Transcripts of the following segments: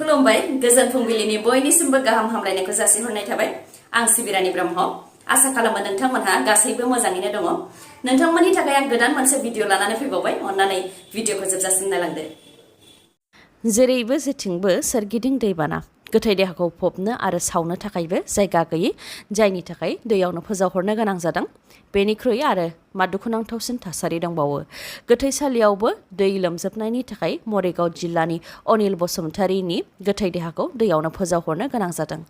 खुलुमबाय गोजोन फुंबिलिनि बयनिसिमबो गाहाम हामलायनायखौ जासिहरनाय थाबाय आं सिबिरानि ब्रह्म आसा खालामो नोंथांमोनहा गासैबो मोजाङैनो दङ नोंथांमोननि थाखाय आं गोदान मोनसे भिडिअ लानानै फैबावबाय अन्नानै भिडिअखौ जोबजासिम नायलांदो जेरैबो जेथिंबो सोरगिदिं दैबाना गोथै देहाखौ फबनो आरो सावनो थाखायबो जायगा गैयै जायनि थाखाय दैयावनो फोजावहरनो गोनां जादों बेनिख्रुइ आरो मा दुखुनांथावसिन थासारि दंबावो गोथैसालियावबो दै लोमजोबनायनि थाखाय मरिगाव जिल्लानि अनिल बसुमतारीनि गोथै देहाखौ दैयावनो फोजावहरनो गोनां जादों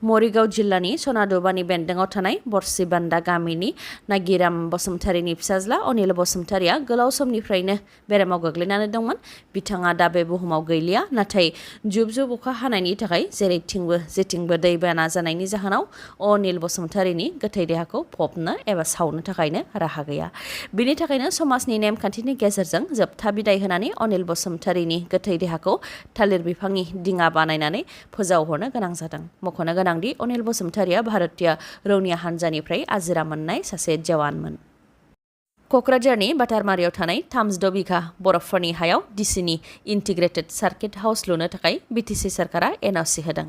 मरिगाव जिल्लानि सनादुबानि बेन्दोंआव थानाय बरसिबान्दा गामिनि नागिराम बसुमतारीनि फिसाज्ला अनिल बसुमतारीया गोलाव समनिफ्रायनो बेरामाव गोग्लैनानै दंमोन बिथाङा दा बे बुहुमाव गैलिया नाथाय जुब जुब अखा हानायनि थाखाय जेरैथिंबो जेथिंबो दैबाना जानायनि जाहोनाव अनिल बसुमतारीनि गोथै देहाखौ फबनो एबा सावनो थाखायनो राहा गैया बिनि थाखायनो समाजनि नेमखान्थिनि गेजेरजों जोबथा बिदाय होनानै अनिल बसुमतारीनि गोथै देहाखौ थालिर बिफांनि दिङा बानायनानै फोजावहरनो गोनां जादों मख'नो गोनां दि अनिल बसुमतारीया भारतीय रौनिया हान्जानिफ्राय आजिरा मोननाय सासे जवानमोन क'क्राझारनि बाटारमारियाव थानाय 36 बिघा बरफफोरनि हायाव डिसिनि इन्टिग्रेटेड सार्किट हाउस लुनो थाखाय बिटिसि सरकारा एनअसि होदों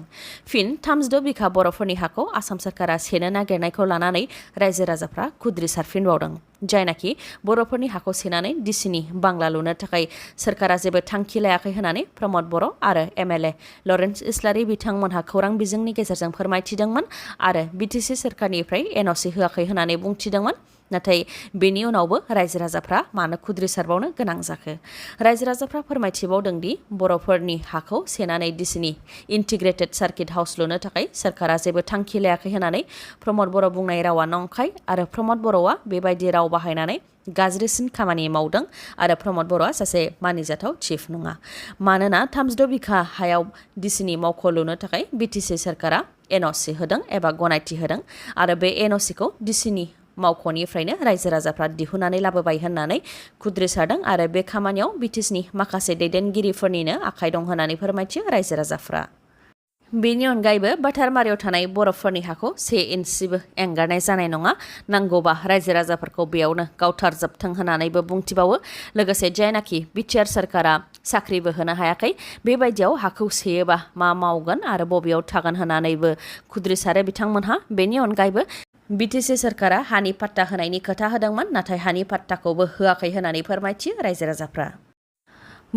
फिन 36 बिघा बरफफोरनि हाखौ आसाम सरकारा सेनो नागिरनायखौ लानानै रायजो राजाफ्रा खुद्रि सारफिनबावदों जायनाखि बर'फोरनि हाखौ सेनानै डिसिनि बांला लुनो थाखाय सरकारा जेबो थांखि लायाखै होननानै प्रमद बर' आरो एमएलए लरेन्स इस्लारि बिथांमोनहा खौरां बिजोंनि गेजेरजों फोरमायथिदोंमोन आरो बिटिसि सरकारनिफ्राय एनअसि होआखै होननानै बुंथिदोंमोन नाथाय बेनि उनावबो रायजो राजाफ्रा मानो खुद्रि सारबावनो गोनां जाखो रायजो राजाफ्रा फोरमायथिबावदों दि बर'फोरनि हाखौ सेनानै डिसिनि इन्टिग्रेटेड सार्किट हाउस लुनो थाखाय सरकारा जेबो थांखि लायाखै होननानै प्रमद बर' बुंनाय रावा नंखाय आरो प्रमद बर'आ बेबायदि राव बाहायनानै गाज्रिसिन खामानि मावदों आरो प्रमद बर'आ सासे मानिजाथाव चिफ नङा मानोना 36 बिघा हायाव डिसिनि मावख' लुनो थाखाय बिटिसि सरकारा एनअसि होदों एबा गनायथि होदों आरो बे एनअसिखौ डिसिनि मावख'निफ्रायनो रायजो राजाफ्रा दिहुननानै लाबोबाय होननानै खुद्रि सारदों आरो बे खामानियाव बिटिसिनि माखासे दैदेनगिरिफोरनिनो आखाइ दं होननानै फोरमायथियो रायजो राजाफ्रा बेनि अनगायैबो बाटारमारियाव थानाय बरफफोरनि हाखौ 1 इन्सिबो एंगारनाय जानाय नङा नांगौबा रायजो राजाफोरखौ बेयावनो गावथारजोबथों होननानैबो बुंथिबावो लोगोसे जायनाखि बिटिआर सरकारा साख्रिबो होनो हायाखै बेबायदियाव हाखौ सेयोबा मा मावगोन आरो बबेयाव थागोन होननानैबो खुद्रि सारो बिथांमोनहा बेनि अनगायैबो बिटिसि सरकारा हानि पाट्टा होनायनि खोथा होदोंमोन नाथाय हानि पाट्टाखौबो होआखै होननानै फोरमायथियो रायजो राजाफ्रा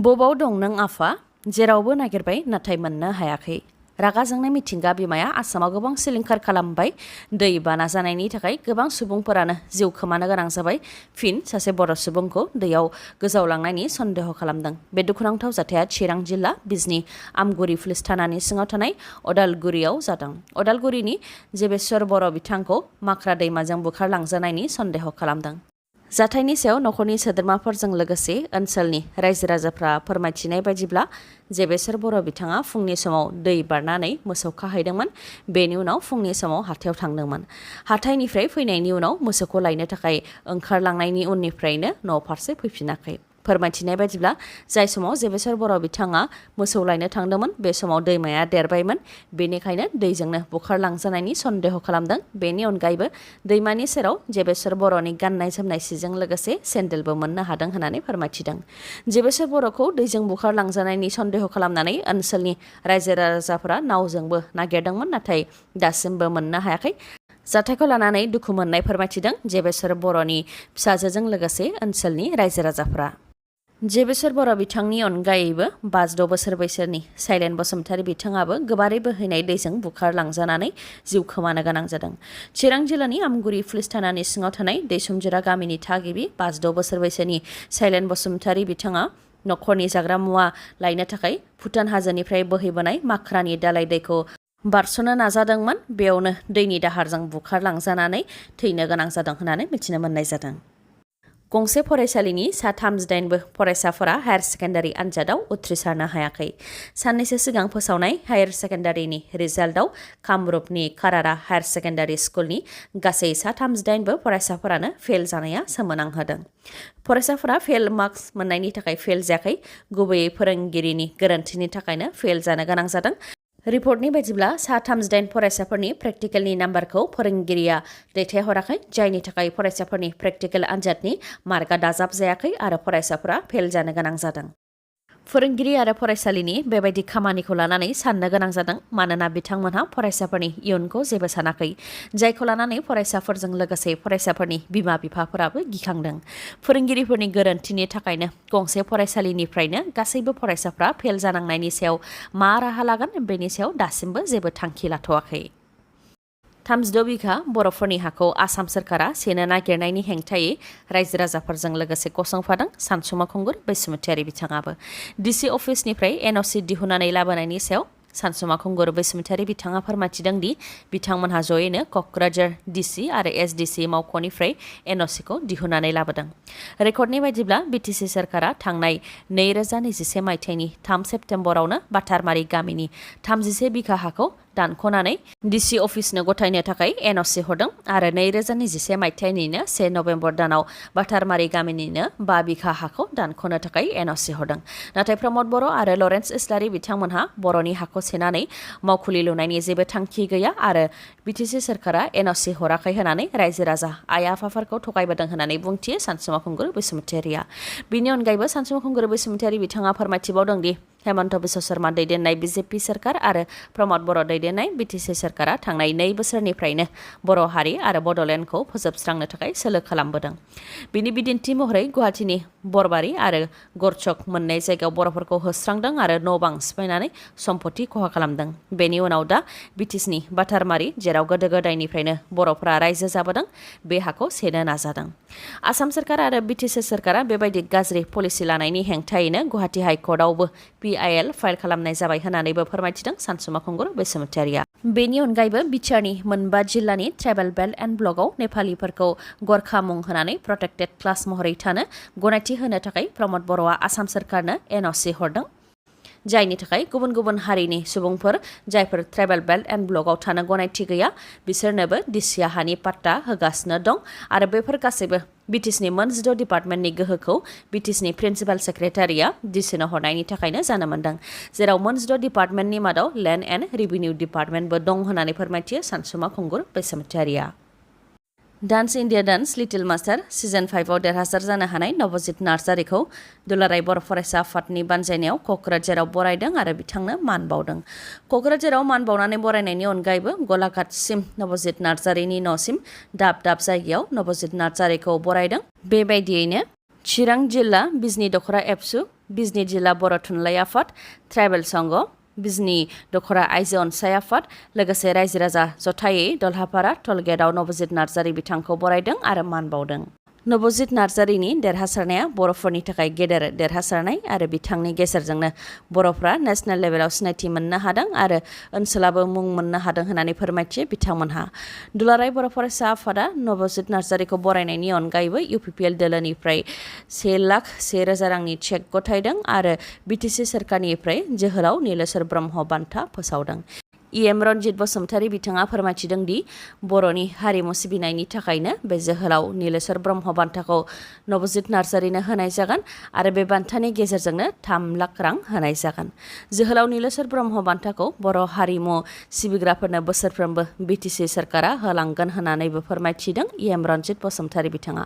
बबाव दं नों आफा जेरावबो नागिरबाय नाथाय मोननो हायाखै रागा जोंनाय मिथिंगा बिमाया आसामाव गोबां सिलिंखार खालामबाय दै बाना जानायनि थाखाय गोबां सुबुंफोरानो जिउ खोमानो गोनां जाबाय फिन सासे बर' सुबुंखौ दैयाव गोजावलांनायनि सन्देह खालामदों बे दुखुनांथाव जाथाया चिरां जिल्ला बिजनी आमगुरि पुलिस थानानि सिङाव थानाय अदालगुरियाव जादों अदालगुरिनि जेबेश्वर बर' बिथांखौ माख्रा दैमाजों बुखारलांजानायनि सन्देह खालामदों जाथायनि सायाव नखरनि सोद्रोमाफोरजों लोगोसे ओनसोलनि रायजो राजाफ्रा फोरमायथिनाय बायदिब्ला जेबेश्वर बर' बिथाङा फुंनि समाव दै बारनानै मोसौ खाहैदोंमोन बेनि उनाव फुंनि समाव हाथायाव थांदोंमोन हाथायनिफ्राय फैनायनि उनाव मोसौखौ लायनो थाखाय ओंखारलांनायनि उननिफ्रायनो न' फारसे फैफिनाखै फोरमायथिनाय बायदिब्ला जाय समाव जेबेश्वर बर' बिथाङा मोसौ लायनो थांदोंमोन बे समाव दैमाया देरबायमोन बेनिखायनो दैजोंनो बुखारलांजानायनि सन्देह खालामदों बेनि अनगायैबो दैमानि सेराव जेबेश्वर बर'नि गाननाय जोमनाय सिजों लोगोसे सेन्देलबो मोननो हादों होननानै फोरमायथिदों जेबेश्वर बर'खौ दैजों बुखारलांजानायनि सन्देह खालामनानै ओनसोलनि रायजो राजाफोरा नावजोंबो नागिरदोंमोन नाथाय दासिमबो मोननो हायाखै जाथायखौ लानानै दुखु मोननाय फोरमायथिदों जेबेश्वर बर'नि फिसाजोजों लोगोसे ओनसोलनि रायजो राजाफोरा जेबेश्वर बर' बिथांनि अनगायैबो 52 बोसोर बैसोनि साइलेन बसुमतारी बिथाङाबो गोबारै बोहैनाय दैजों बुखारलांजानानै जिउ खोमानो गोनां जादों चिरां जिल्लानि आमगुरि पुलिस थानानि सिङाव थानाय दैसुमजिरा गामिनि थागिबि 52 बोसोर बैसोनि साइलेन बसुमतारी बिथाङा नखरनि जाग्रा मुवा लायनो थाखाय भुटान हाजोनिफ्राय बोहैबोनाय माख्रानि दालाय दैखौ बारस'नो नाजादोंमोन बेयावनो दैनि दाहारजों बुखारलांजानानै थैनो गोनां जादों होननानै मिथिनो मोननाय जादों गंसे फरायसालिनि सा 38 फरायसाफोरा हायार सेकेन्डारि आनजादाव उथ्रिसारनो हायाखै साननैसो सिगां फोसावनाय हायार सेकेन्डारिनि रिजाल्टआव कामरुपनि कारारा हायार सेकेन्डारि स्कुलनि गासै सा 38 फरायसाफोरानो फेल जानाया सोमोनांहोदों फरायसाफोरा फेल मार्क्स मोननायनि थाखाय फेल जायाखै गुबैयै फोरोंगिरिनि गोरोन्थिनि थाखायनो फेल जानो गोनां जादों रिपर्टनि बायदिब्ला सा 38 फरायसाफोरनि प्रेक्टिकेलनि नाम्बारखौ फोरोंगिरिया दैथायहराखै जायनि थाखाय फरायसाफोरनि प्रेक्टिकेल आनजादनि मार्कआ दाजाब जायाखै आरो फरायसाफोरा फेल जानो गोनां जादों फोरोंगिरि आरो फरायसालिनि बेबायदि खामानिखौ लानानै साननो गोनां जादों मानोना बिथांमोनहा फरायसाफोरनि इयुनखौ जेबो सानाखै जायखौ लानानै फरायसाफोरजों लोगोसे फरायसाफोरनि बिमा बिफाफोराबो गिखांदों फोरोंगिरिफोरनि गोरोन्थिनि थाखायनो गंसे फरायसालिनिफ्रायनो गासैबो फरायसाफ्रा फेल जानांनायनि सायाव मा राहा लागोन बेनि सायाव दासिमबो जेबो थांखि लाथ'वाखै 36 बिघा बर'फोरनि हाखौ आसाम सोरखारा सेनो नागिरनायनि हेंथायै रायजो राजाफोरजों लोगोसे गसंफादों सानसुमा खुंगुर बैसुमुतियारि बिथाङाबो डिसि अफिसनिफ्राय एनअसि दिहुननानै लाबोनायनि सायाव सानसुमा खुंगुर बैसुमुतियारि बिथाङा फोरमायथिदों दि बिथांमोनहा जयैनो क'क्राझार डिसि आरो एसडिसि मावख'निफ्राय एनअसिखौ दिहुननानै लाबोदों रेकर्डनि बायदिब्ला बिटिसि सोरखारा थांनाय 2021 मायथाइनि 3 सेप्तेम्बरावनो बाथारमारि गामिनि 36 बिघा हाखौ दानख'नानै डिसि अफिसनो गथायनो थाखाय एनअसि हरदों आरो 2021 मायथाइनिनो 1 नभेम्बर दानाव बाथारमारि गामिनिनो 5 बिघा हाखौ दानख'नो थाखाय एनअसि हरदों नाथाय प्रमद बर' आरो लरेन्स इस्लारि बिथांमोनहा बर'नि हाखौ सेनानै मावखुलि लुनायनि जेबो थांखि गैया आरो बिटिसि सोरखारा एनअसि हराखै होनानै रायजो राजा आइ आफाफोरखौ थगायबोदों होननानै बुंथियो सानसुमा खुंगुर बैसुमुतियारिया बिनि अनगायैबो सानसुमा खुंगुर बैसुमुतियारि बिथाङा फोरमायथिबावदों दि हेमन्त बिश्व शर्मा दैदेननाय बिजेपि सोरखार आरो प्रमद बर' दैदेननाय बिटिसि सोरखारा थांनाय 2 बोसोरनिफ्रायनो बर' हारि आरो बड'लेण्डखौ फोजोबस्रांनो थाखाय सोलो खालामबोदों बिनि बिदिन्थि महरै गुवाहाटीनि बरबारि आरो गरचक मोननै जायगायाव बर'फोरखौ होस्रांदों आरो न' बां सिफायनानै सम्पति खहा खालामदों बेनि उनाव दा बिटिसिनि बाथारमारि जेराव गोदो गोदायनिफ्रायनो बर'फोरा रायजो जाबोदों बे हाखौ सेनो नाजादों आसाम सोरखार आरो बिटिसि सोरखारा बेबायदि गाज्रि पलिसि लानायनि हेंथायैनो गुवाहाटी हाइकर्टआवबो PIL फाइल खालामनाय जाबाय होननानैबो फोरमायथिदों सानसुमा खुंगुर बैसुमुतियारिया बेनि अनगायैबो बिटिआरनि मोनबा जिल्लानि ट्राइबेल बेल्ट एन्ड ब्लकआव नेपालिफोरखौ गरखा मुं होनानै प्रटेक्टेड क्लास महरै थानो गनायथि होनो थाखाय प्रमद बर'आ आसाम सोरखारनो एनअसि हरदों जायनि थाखाय गुबुन गुबुन हारिनि सुबुंफोर जायफोर ट्राइबेल बेल्ट एन्ड ब्लकआव थानो गनायथि गैया बिसोरनोबो डिसिआ हानि पाट्टा होगासिनो दं आरो बेफोर गासैबो बिटिसिनि मोन 16 डिपार्टमेन्टनि गोहोखौ बिटिसिनि प्रिन्सिपाल सेक्रेटारिया डिसिनो हरनायनि थाखायनो जानो मोन्दों जेराव मोन 16 डिपार्टमेन्टनि मादाव लेन्ड एन्ड रेभिनिउ डिपार्टमेन्टबो दं होननानै फोरमायथियो सानसुमा खुंगुर बैसुमुतियारिया dance India dance little master season 5 आव देरहासार जानो हानाय नवजित नार्जारिखौ दुलाराय बर' फरायसा आफादनि बानजायनायाव क'क्राझाराव बरायदों आरो बिथांनो मान बावदों क'क्राझाराव मान बावनानै बरायनायनि अनगायैबो गलाघाटसिम नवजित नार्जारिनि न'सिम दाब दाब जायगायाव नवजित नार्जारिखौ बरायदों बेबायदियैनो चिरां जिल्ला बिजनि दख'रा एबसु बिजनि जिल्ला बर' थुनलाइ आफाद ट्राइबेल संघ बिजनि दख'रा आइजो अनसाय आफाद लोगोसे रायजो राजा जथायै दलहापारा टलगेटआव नवजित नार्जारि बिथांखौ बरायदों आरो मान बावदों नवजित नार्जारिनि देरहासारनाया बर'फोरनि थाखाय गेदेर देरहासारनाय आरो बिथांनि गेजेरजोंनो बर'फ्रा नेशनेल लेभेलाव सिनायथि मोननो हादों आरो ओनसोलाबो मुं मोननो हादों होननानै फोरमायथियो बिथांमोनहा दुलाराय बर' फरायसा आफादा नवजित नार्जारिखौ बरायनायनि अनगायैबो UPPL दोलोनिफ्राय 1,01,000 रांनि चेक गथायदों आरो बिटिसि सोरखारनिफ्राय जोहोलाव नीलेश्वर ब्रह्म बान्था फोसावदों EM रन्जित बसुमतारी बिथाङा फोरमायथिदों दि बर'नि हारिमु सिबिनायनि थाखायनो बे जोहोलाव नीलेश्वर ब्रह्म बान्थाखौ नवजित नार्जारिनो होनाय जागोन आरो बे बान्थानि गेजेरजोंनो 3 लाख रां होनाय जागोन जोहोलाव नीलेश्वर ब्रह्म बान्थाखौ बर' हारिमु सिबिग्राफोरनो बोसोरफ्रोमबो बिटिसि सोरखारा होलांगोन होननानैबो फोरमायथिदों EM रन्जित बसुमतारी बिथाङा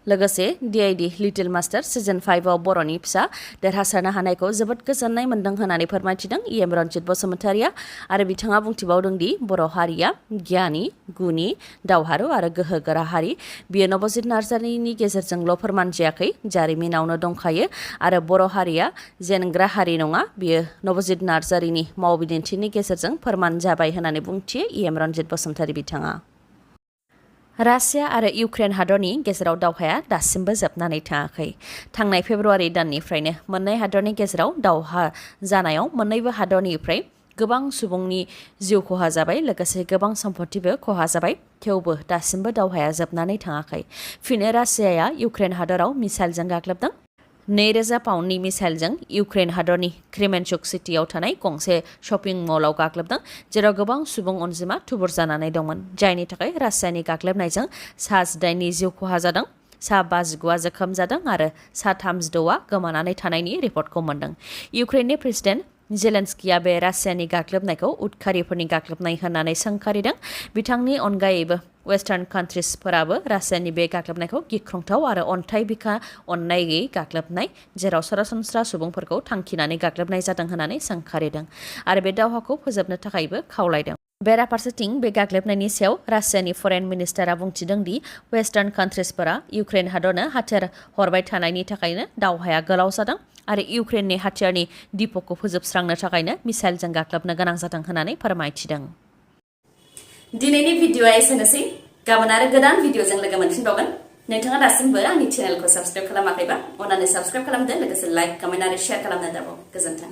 लोगोसे DID लिटिल मास्टार सिजन 5 आव बर'नि फिसा देरहासारनो हानायखौ जोबोद गोजोननाय मोन्दों होननानै फोरमायथिदों EM रन्जित बसुमतारिया आरो बिथाङा बुंथिबावदों दि बर' हारिया गियानि गुनि दावहारु आरो गोहोगोरा हारि बियो नवजित नार्जारिनि गेजेरजोंल' फोरमान जायाखै जारिमिनावनो दंखायो आरो बर' हारिया जेनग्रा हारि नङा बियो नवजित नार्जारिनि मावबिदिन्थिनि गेजेरजों फोरमान जाबाय होननानै बुंथियो EM रन्जित बसुमतारी बिथाङा रासिया आरो इउक्रेन हादरनि गेजेराव दावहाया दासिमबो जोबनानै थाङाखै थांनाय फेब्रुवारि दाननिफ्रायनो मोननै हादरनि गेजेराव दावहा जानायाव मोननैबो हादरनिफ्राय गोबां सुबुंनि जिउ खहा जाबाय लोगोसे गोबां सम्पतिबो खहा जाबाय थेवबो दासिमबो दावहाया जोबनानै थाङाखै फिन रासियाया इउक्रेन हादराव मिसाइलजों गाग्लोबदों 2,000 पाउन्डनि मिसाइलजों इउक्रेन हादरनि क्रेमेनचुक सिटियाव थानाय गंसे शपिं मलाव गाग्लोबदों जेराव गोबां सुबुं अनजिमा थुबुर जानानै दंमोन जायनि थाखाय रासियानि गाग्लोबनायजों सा 18नि जिउ खहा जादों सा 59 जोखोम जादों आरो सा 36 गोमानानै थानायनि रिपर्टखौ मोन्दों इउक्रेननि प्रेसिडेन्ट जेलेन्स्किया बे रासियानि गाग्लोबनायखौ उदखारिफोरनि गाग्लोबनाय होननानै सोंखारिदों बिथांनि अनगायैबो वेस्टार्न कान्ट्रिसफोराबो रासियानि बे गाग्लोबनायखौ गिख्रंथाव आरो अन्थाइ बिखा अननाय गैयै गाग्लोबनाय जेराव सरासनस्रा सुबुंफोरखौ थांखिनानै गाग्लोबनाय जादों होननानै सोंखारिदों आरो बे दावहाखौ फोजोबनो थाखायबो खावलायदों। बेराफारसेथिं बे गाग्लोबनायनि सायाव रासियानि फरेन मिनिस्टारा बुंथिदों दि वेस्टार्न कान्ट्रिसफोरा इउक्रेन हादरनो हाथियार हरबाय थानायनि थाखायनो दावहाया गोलाव जादों आरो इउक्रेननि हाथियारनि दिप'खौ फोजोबस्रांनो थाखायनो मिसाइलजों गाग्लोबनो गोनां जादों होननानै फोरमायथिदों। दिनैनि भिडिअआ एसेनोसै गाबोन आरो गोदान भिडिअजों लोगो मोनफिनबावगोन। नोंथाङा दासिमबो आंनि चेनेलखौ साबस्क्राइब खालामाखैबा अन्नानै साबस्क्राइब खालामदो लोगोसे लाइक कमेन्ट आरो शेयार खालामनो दाबाव। गोजोन्थों।